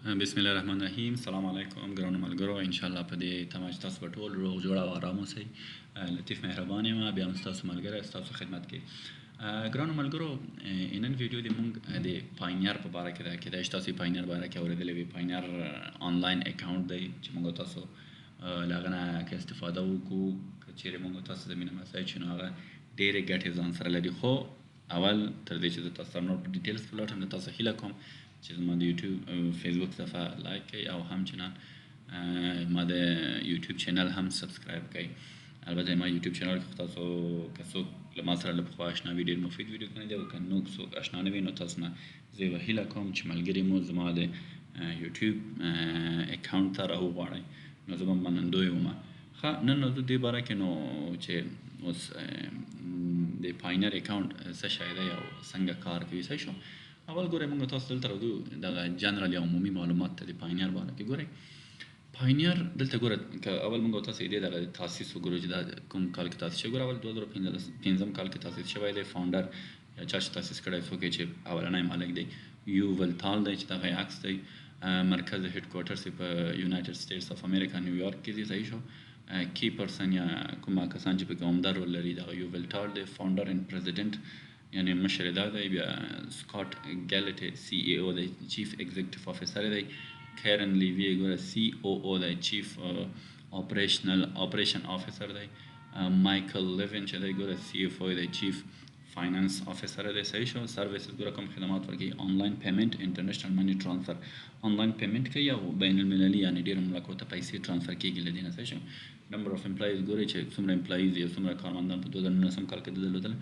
بسم الله الرحمن الرحیم. سلام علیکم ګرانو ملګرو، ان شاء الله په دې تمه چې تاسو به ټول روغ جوړ او آرام اوسئ. لطیف مهربان یم، بیا هم ستاسو ملګری ستاسو خدمت کې. ګرانو ملګرو، نن ویډیو د مونږ د Payoneer په باره کې ده. کېدای شي تاسو Payoneer باره کې اورېدلی وي. Payoneer آنلاین اکاونټ دی چې مونږ تاسو له هغه نه که استفاده وکړو، که چیرې مونږ تاسو زمینه مساعد شي، نو هغه ډېرې ګټې ځان سره لري. خو اول تر دې چې زه تاسو سره نور په details کې ولاړ شم، له تاسو هیله کوم چې زما د یوټیوب فیسبوک صفحه لایک کړئ او همچنان ما د یوټیوب channel هم subscribe کړئ. البته ما یوټیوب channel کې تاسو که څوک له ما سره له پخوا آشنا وي، ډېر مفید ویډیوګانې دي، او که نور څوک آشنا نه وي، نو تاسو نه زه یوه هیله کوم چې ملګري مو زما د یوټیوب اکاونټ ته راوغواړئ، نو زه به منندوی وم. ښه، نن نو زه دې باره کې نو چې اوس د Payoneer اکاونټ څه شی دی او څنګه کار کوي، صحیح شو. اول ګورئ، موږ تاسو دلته راځو دغه جنرال یا عمومي معلومات ته د Payoneer باره کې. ګورئ، Payoneer دلته ګوره، که اول موږ تاسو دې دغه تاسیس وګورو چې دا کوم کال کې تاسیس شوی. ګوره، اول 2015 کال کې تاسیس شوی دی. founder یا چا چې تاسیس کړی، څوک چې اولنی مالک دی، یوول تال دی چې دغه عکس دی. مرکز headquarters په United States of America نیویارک کې دی، صحیح شو. key person یا کومه کسان چې پکې عمده رول لري، دغه یوول تال دی، founder and president یعنی مشر دا دی. بیا سکاټ ګیلټ CEO دی، chief executive officer دی. کارن لیوی ګوره COO دی، chief operation officer دی. مایکل لیوین چې دی ګوره CFO دی، chief finance officer دی، صحیح شو. services ګوره کوم خدمات ورکوي: online payment، international money transfer. Online payment کوي او بین المللي، یعنی ډېرو ملکو ته پیسې transfer کېږي له دې نه، صحیح شو. Number of employees ګورئ چې څومره employees یا څومره کارمندان په 2019 کال کې درلودل،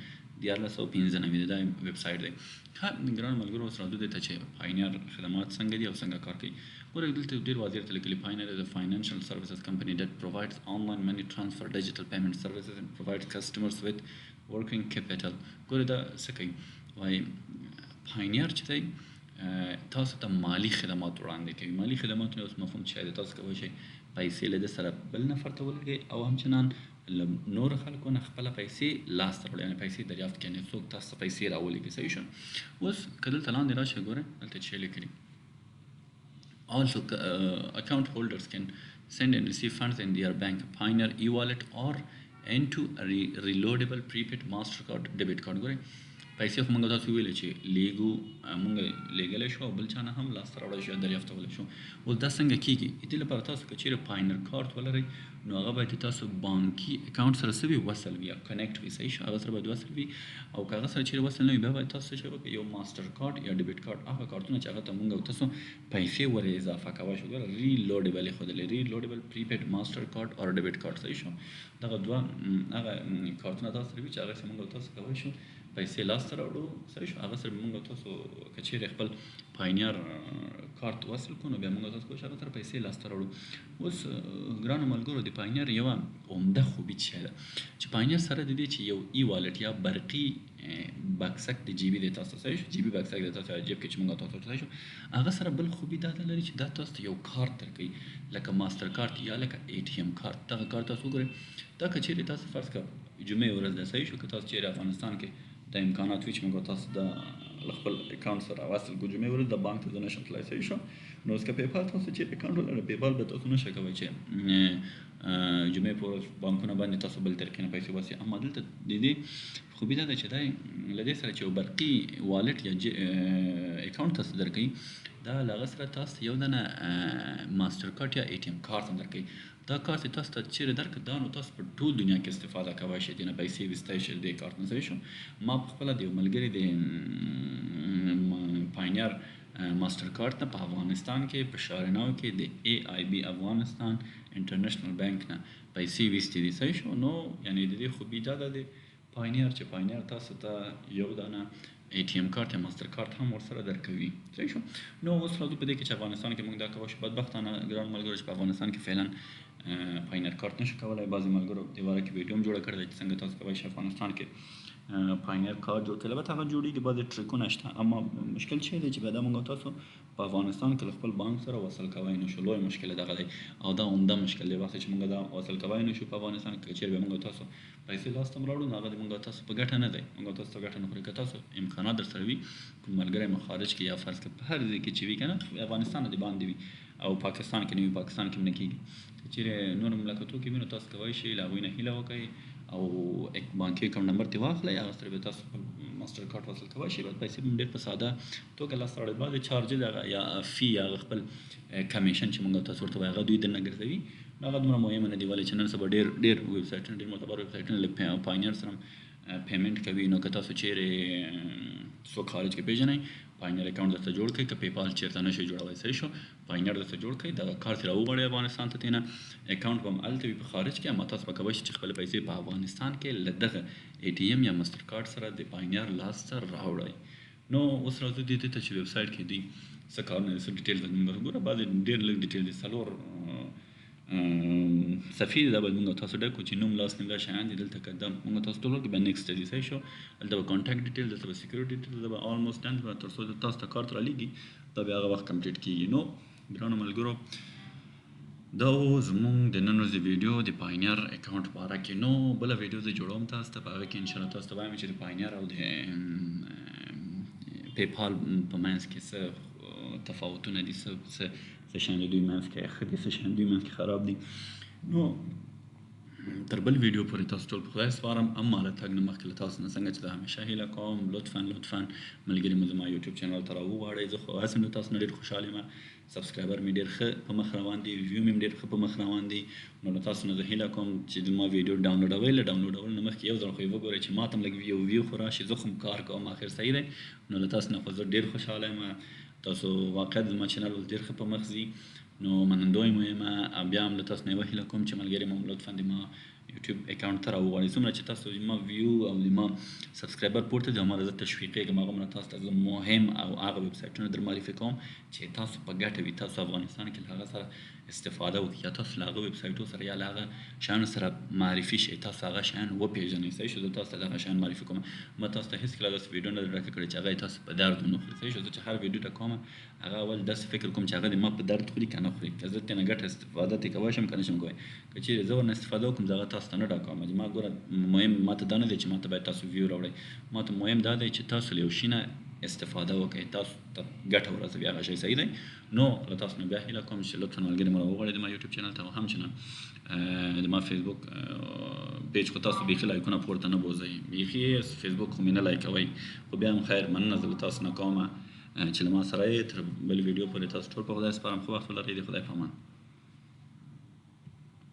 1395. دا ویب سایټ دی. ښه ګران ملګرو، اوس راځو دې ته چې Payoneer خدمات څنګه دي او څنګه کار کوي. ګورئ، دلته ډېر واضح ورته لیکلي: Payoneer is a financial services company that provides online money transfer, digital payment services and provides customers with working capital. ګورئ، دا څه کوي؟ وایي Payoneer چې دی تاسو ته مالي خدمات وړاندې کوي. مالي خدمات اوس مفهوم څه دی؟ تاسو کولی شئ پیسې له ده سره بل نفر ته ولېږئ او همچنان له نورو خلکو نه خپله پیسې لاسته راوړئ، یعنې پیسې دریافت کړئ، یعنې څوک تاسو ته پیسې راولېږي، صحیح شو. اوس که دلته لاندې راشئ، ګورئ دلته چې لیکلي: Also, account holders can send and receive funds in their bank Payoneer e-wallet or into a reloadable prepaid Mastercard debit card. ګورئ، پیسې خو موږ تاسو ویل چې لیږو، موږ لیږلی شو او بل چا نه هم لاسته راوړلی شو یا دریافتولی شو. اوس دا څنګه کیږي؟ د دې لپاره تاسو که چیرې Payoneer کارت ولرئ، نو هغه باید تاسو بانکي اکاونټ سره څه وي؟ وصل وي یا connect وي، صحیح شو. هغه سره باید وصل وي، او که هغه سره چیرې وصل نه وي، بیا باید تاسو څه شی وکړئ؟ یو ماستر کارت یا debit card، هغه کارتونه چې هغه ته موږ او تاسو پیسې ور اضافه کولی شو. ګوره، reloadable یې ښودلی، reloadable prepaid Mastercard or debit card، صحیح شو. دغه دوه هغه کارتونه تاسو سره وي چې هغه سره موږ او تاسو کولی شو پیسې لاسته راوړو، صحیح شو. هغه سره موږ تاسو که چیرې خپل Payoneer کارت وصل کړو، نو بیا موږ تاسو کولی شو هغه سره پیسې لاسته راوړو. اوس ګرانو ملګرو، د Payoneer یوه عمده خوبي څه ده؟ چې Payoneer سره د دې چې یو e-wallet یا برقي بکسک د جیبي دی تاسو، صحیح شو، جیبي بکسک دی تاسو جیب کې چې موږ تاسو، صحیح شو، هغه سره بل خوبي دا لري چې دا تاسو ته یو کارت درکوي لکه ماستر کارت یا لکه ATM کارت. دغه کارت تاسو وګورئ، دا که چیرې تاسو فرض کړه جمعې ورځ ده، صحیح شو، که تاسو چیرې افغانستان کې دا امکانات وي چې موږ تاسو دا له خپل اکاونټ سره وصل کړو، جمعې ورځ د بانک ته زه نشم تللی، صحیح شو. نو اوس که PayPal تاسو چیرې اکاونټ ولرئ، PayPal به تاسو نشئ کولی چې جمعې په ورځ بانکونه باندې تاسو بل طریقې نه پیسې وباسئ. اما دلته د دې خوبي دا ده چې دی له دې سره چې یو برقي wallet یا اکاونټ تاسو درکوي، دا له هغه سره تاسو یو دانه ماستر کارت یا ATM کارت هم درکوي. دا کارت چې تاسو ته چیرې درکړ، دا نو تاسو په ټول دنیا کې استفاده کوی شئ، دې نه پیسې ویستی شئ دې کارت نه، صحیح شو. ما په خپله د یو ملګري د Payoneer ماستر کارت نه په افغانستان کې په شهر نو کې د AIB افغانستان International بانک نه پیسې ویستې دي، صحیح شو. نو یعنی د دې خوبي دا ده د Payoneer چې Payoneer تاسو ته یو دانه ATM کارت یا ماستر کارت هم ورسره درکوي، صحیح شو. نو اوس راځو په دې کې چې افغانستان کې موږ دا کولی شو. بدبختانه ګران ملګرو چې په افغانستان کې فعلا Payoneer کارت نشو کولی. بعضې ملګرو دې باره کې ویډیو هم جوړه کړې ده چې څنګه تاسو کولی شئ افغانستان کې پاینیر کارت جوړ کړئ. البته هغه جوړېږي، بعضې ټریکونه شته، اما مشکل چی دی چې بیا دا موږ تاسو په افغانستان کې له خپل بانک سره وصل کوی نه شو. لوی مشکل دغه دی او دا عمده مشکل دی. وخت چې موږ دا وصل کوی نه شو په افغانستان کې، که چېرې بیا موږ تاسو پیسې لاس ته راوړو، نو هغه د موږ تاسو په ګټه نه دی، موږ تاسو ته ګټه نه خوري. که تاسو امکانات در سره وي، کوم ملګری مو خارج کې یا فرض کړه په هر ځای کې چې وي، که نه افغانستان نه د باندې وي او پاکستان کې نه وي، پاکستان کې هم نه کېږي، که چېرې نورو مملکتو کې وي، نو تاسو کوی شئ له هغوی نه هیله وکړئ او بانکي اکاونټ نمبر ترې واخلئ، هغه سره بیا تاسو خپل ماستر کارت وصل کوی شئ، بس پیسې به ډېر په ساده توګه لاسته راوړئ. بعضې چارجز هغه یا fee یا هغه خپل کمیشن چې موږ تاسو ورته وایو، هغه دوی درنه ګرځوي، نو هغه دومره مهمه نه دي. ولې چې نن سبا ډېر ډېر ویبسایټونه، ډېر معتبر ویبسایټونه له پاینیر سره payment کوي. نو که تاسو چیرې څوک خارج کې پیژنئ، پاینیر اکاونټ درته جوړ کړئ. که پیپال چیرته نه شئ جوړولی، صحیح شو، پاینیر درته جوړ کړئ، دغه کارت یې راوغواړئ افغانستان ته، تېنه اکاونټ به هم هلته وي په خارج کې، اما تاسو به کوی شئ چې خپلې پیسې په افغانستان کې له دغه ای ټي ایم یا مستر کارت سره د پاینیر لاسته راوړئ. نو اوس راځو دې ته چې ویب سایټ کې دوی څه کارونه دي، څه details دي. موږ ګوره بعضې ډېر لږ detail دي، څلور صفحې دي، دا باید موږ تاسو ډک کړو چې نوم، لاس نیم، دا شیان دي. دلته که دا موږ تاسو ټول ورکړو، بیا next ته ځي، صحیح شو. دلته به contact detail، دلته به security detail، دلته به almost done، تر څو تاسو ته کارت رالیږي، دا بیا هغه وخت complete کېږي. نو ګرانو ملګرو، دا و زموږ د نن ورځې ویډیو د پاینیر اکاونټ په اړه کې. نو بله ویډیو زه جوړوم تاسو ته، په هغه کې انشاءالله تاسو ته وایم چې د پاینیر او د پیپال په منځ کې څه تفاوتونه دي، څه څه څه شیان د دوی منځ کې ښه دي، څه شیان دوی منځ کې خراب دي. نو تر بل ویډیو پورې تاسو ټول په خدای سپارم. اما له تګ نه مخکې له تاسو نه څنګه چې د همیشه هیله کوم، لطفا لطفا ملګري مو زما یوټیوب channel ته راوغواړئ. زه خو هسې له تاسو نه ډېر خوشحال یم، subscriber مې ډېر ښه په مخ روان دي، view مې ډېر ښه په مخ روان دي. نو له تاسو نه زه هیله کوم چې زما ویډیو ډاونلوډوئ، له ډاونلوډولو نه مخکې یو ځل خو یې وګورئ چې ما ته هم لږ یو view خو راشي، زه خو هم کار کوم اخر، صحیح دی. نو له تاسو نه خو زه ډېر خوشحاله یم، تاسو واقعیت زما channel اوس ډېر ښه په مخ ځي، نو منندوی مو یم. بیا هم له تاسو نه یوه هیله کوم چې ملګري مو لطفا د ما یوټیوب اکاونټ ته راوغواړئ. څومره چې تاسو زما view او زما subscriber پورته دي، هغومره زه تشویقېږم، هغومره تاسو ته زه مهم او هغه ویبسایټونه در معرفي کوم چې تاسو په ګټه وي، تاسو افغانستان کې له هغه سره استفاده وکړئ، یا تاسو له هغه ویبسایټو سره یا له هغه شیانو سره معرفي شئ، تاسو هغه شیان وپېژنئ، صحیح شو. زه تاسو ته دغه شیان معرفي کوم. ما تاسو ته هېڅکله داسې ویډیو نه ده ډکه کړې چې هغه یې تاسو په درد ونه خوري، صحیح شو. زه چې هر ویډیو ته کوم هغه اول داسې فکر کوم چې هغه د ما په درد خوري که نه خوري، که زه ترې نه ګټه استفاده ترې کوی شم که نه شم کوی. که چېرې زه ورنه استفاده وکړم، زه هغه تاسو ته نه ډاکوم. چې ما ګوره مهم ما ته دا نه دی چې ما ته باید تاسو view راوړئ، ما ته مهم دا دی چې تاسو له یو شي نه استفاده وکړئ، تاسو ته ګټه ورسوي هغه شی، صحیح دی. نو له تاسو نه بیا هیله کوم چې لطفا ملګري مو راوغواړئ د ما یوټیوب channel ته، او همچنان د ما فیسبوک page خو تاسو بیخي لایکونه پورته نه بوځئ، بیخي فیسبوک خو مې نه لایک کوئ، خو بیا هم خیر مننه زه له تاسو نه کوم چې له ما سره یې. تر بل ویډیو پورې تاسو ټول په خدای سپارم. ښه وخت ولرئ، د خدای په امان.